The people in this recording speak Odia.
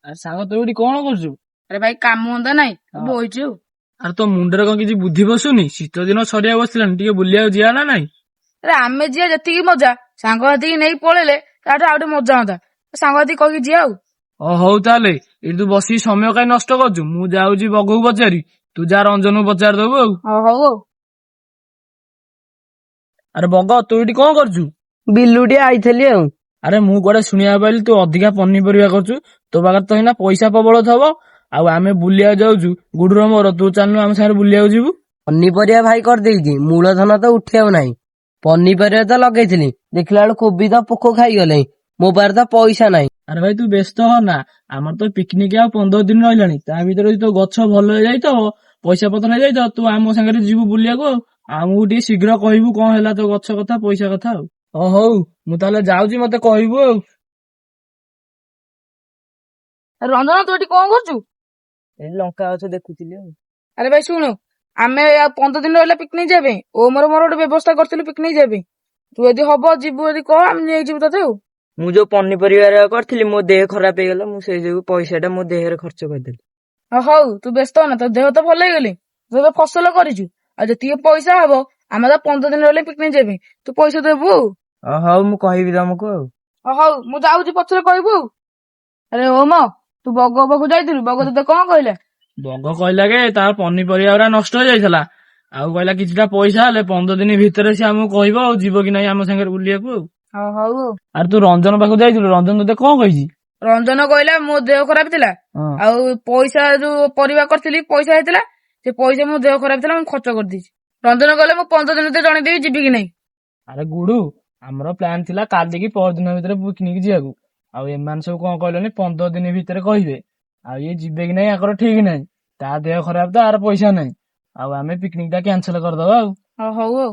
ଆରେ ସାଙ୍ଗ, ତୁ ଏଠି କଣ କରୁଛୁ? ଆରେ ଭାଇ, କାମ ଧନ୍ଦା ନାଇଁ। ହଁ। ବଇଛୁ ଆଉ। ଆରେ, ତୋ ମୁଣ୍ଡରେ କଣ କିଛି ବୁଦ୍ଧି ବସୁନି? ଶୀତ ଦିନ ସରିବାକୁ ବସିଲାଣି, ଟିକେ ବୁଲିବାକୁ ଯିବା ନା ନାଇଁ? ଆରେ, ଆମେ ଯିବା ଯେତିକି ମଜା, ସାଙ୍ଗସାଥି ନେଇକି ପଳେଇଲେ ତାଠୁ ଆଉ ଟିକେ ମଜା ହୁଅନ୍ତା। ସାଙ୍ଗସାଥି କହିକି ଯିବା ଆଉ। ଓ ହଉ, ତାହେଲେ ଏଠି ତୁ ବସିକି ସମୟ କାଇଁ ନଷ୍ଟ କରୁଛୁ? ମୁଁ ଯାଉଛି ବଗକୁ ପଚାରି, ତୁ ଯା ରଞ୍ଜନକୁ ପଚାରି ଦବୁ ଆଉ। ହଉ ହଉ ଆଉ। ଆରେ ବଗ, ତୁ ଏଠି କଣ କରୁଛୁ? ବିଲୁଟି ଆଇଥିଲି ଆଉ। ଆରେ, ମୁଁ କୁଆଡେ ଶୁଣିବାକୁ ପାଇଲି ତୁ ଅଧିକା ପନିପରିବା କରୁଛୁ। ତୋ ପାଖରେ ତ ଏଇନା ପଇସା ପ୍ରବଳ ଥବ। ଆଉ ଆମେ ବୁଲିବାକୁ ଯାଉଛୁ ଗୁଡୁର ମୋର, ତୁ ଚାଲୁନୁ ଆମ ସାଙ୍ଗରେ ବୁଲିବାକୁ ଯିବୁ। ପନିପରିବା ଭାଇ କରିଦେଇଛି, ମୂଳଧନ ତ ଉଠିବାକୁ ନାହିଁ। ପନିପରିବା ତ ଲଗେଇଥିଲି, ଦେଖିଲା ବେଳକୁ କୋବି ତ ପୋକ ଖାଇଗଲେ। ମୋ ପାଖରେ ତ ପଇସା ନାହିଁ। ଆରେ ଭାଇ, ତୁ ବ୍ୟସ୍ତ ହ ନା। ଆମର ତ ପିକନିକ ଆଉ 15 ଦିନ ରହିଲାଣି। ତା ଭିତରେ ଯଦି ତୋ ଗଛ ଭଲ ହେଇଯାଇଥିବ, ପଇସା ପତ୍ର ହେଇଯାଇଥିବ, ତୁ ଆମ ସାଙ୍ଗରେ ଯିବୁ ବୁଲିବାକୁ। ଆଉ ଆମକୁ ଟିକେ ଶୀଘ୍ର କହିବୁ କଣ ହେଲା ତୋ ଗଛ କଥା, ପଇସା କଥା ଆଉ। ଓ ହଉ, ମୁଁ ତାହେଲେ ଯାଉଛି, ମତେ କହିବୁ ଆଉ। ଆରେ ରଞ୍ଜନ, ତୁ ଏଠି କଣ କରୁଛୁ? ଏଇ ଲଙ୍କା ଗଛ ଦେଖୁଥିଲି ଆଉ। ଆରେ ଭାଇ ଶୁଣୁ, ଆମେ ଆଉ 15 ଦିନ ରହିଲା ପିକନିକ ଯିବା ପାଇଁ। ଓ ମୋର ମୋର ଗୋଟେ ବ୍ୟବସ୍ଥା କରିଥିଲୁ ପିକନିକ ଯିବା ପାଇଁ। ତୁ ଯଦି ହବ ଯିବୁ ଯଦି କହ, ଆମେ ନେଇଯିବୁ ତତେ ଆଉ। ମୁଁ ଯୋଉ ପନିପରିବା କରିଥିଲି, ମୋ ଦେହ ଖରାପ ହେଇଗଲା। ମୁଁ ସେଇ ଯୋଗୁ ପଇସା ଟା ମୋ ଦେହରେ ଖର୍ଚ୍ଚ କରିଦେଲି। ହଁ, ହଉ, ତୁ ବ୍ୟସ୍ତ ହନା। ତୋ ଦେହ ତ ଭଲ ହେଇଗଲି, ତୁ ଏବେ ଫସଲ କରିଛୁ। ଆଉ ଯେତିକି ପଇସା ହବ, ଆମେ ତ 15 ଦିନ ରହିଲେ ପିକନିକ ଯିବା ପାଇଁ, ତୁ ପଇସା ଦେବୁ ଆଉ। ଓ ହଉ, ମୁଁ କହିବି ତମକୁ ଆଉ। ହଁ, ହଉ, ମୁଁ ଯାଉଛି, ପଛରେ କହିବୁ ଆଉ। ଆରେ ଓମ, ତୁ ବଗ ପାଖକୁ ଯାଇଥିଲୁ? ବଗ ତତେ କଣ କହିଲା? ବଗ କହିଲା କି ତାର ପନିପରିବା ଗୁରା ନଷ୍ଟ ହେଇଯାଇଥିଲା, ଆଉ କହିଲା କିଛିଟା ପଇସା ହେଲେ 15 ଦିନ ଭିତରେ ସେ ଆମକୁ କହିବ ଆଉ ଯିବ କି ନାଇଁ ଆମ ସାଙ୍ଗରେ ବୁଲିବାକୁ ଆଉ। ହଁ, ହଉ ଆଉ। ଆରେ, ତୁ ରଞ୍ଜନ ପାଖକୁ ଯାଇଥିଲୁ? ରଞ୍ଜନ ତତେ କଣ କହିଛି? ରଞ୍ଜନ କହିଲା ମୋ ଦେହ ଖରାପ ଥିଲା, ଆଉ ପଇସା ଯୋଉ ପରିବା କରିଥିଲି ପଇସା ହେଇଥିଲା, ସେ ପଇସା ମୋ ଦେହ ଖରାପ ଥିଲା, ମୁଁ ଖର୍ଚ୍ଚ କରିଦେଇଛି। ରଞ୍ଜନ କହିଲା ମୁଁ 15 ଦିନ ଭିତରେ ଜଣେଇଦେବି ଯିବି କି ନାଇଁ। ଆରେ ଗୁଡୁ, ଆମର ପ୍ଲାନ୍ ଥିଲା କାଲି କି ପରଦିନ ଭିତରେ ପିକନିକ ଯିବାକୁ। ଆଉ ଏମାନେ ସବୁ କଣ କହିଲେଣି, 15 ଦିନ ଭିତରେ କହିବେ। ଆଉ ଇଏ ଯିବେ କି ନାଇଁ ଆଙ୍କର ଠିକ ନାହିଁ। ତା ଦେହ ଖରାପ ତ, ଆର ପଇସା ନାହିଁ। ଆଉ ଆମେ ପିକନିକ ଟା କ୍ୟାନସଲ କରିଦବା ଆଉ। ହଁ, ହଉ ଆଉ।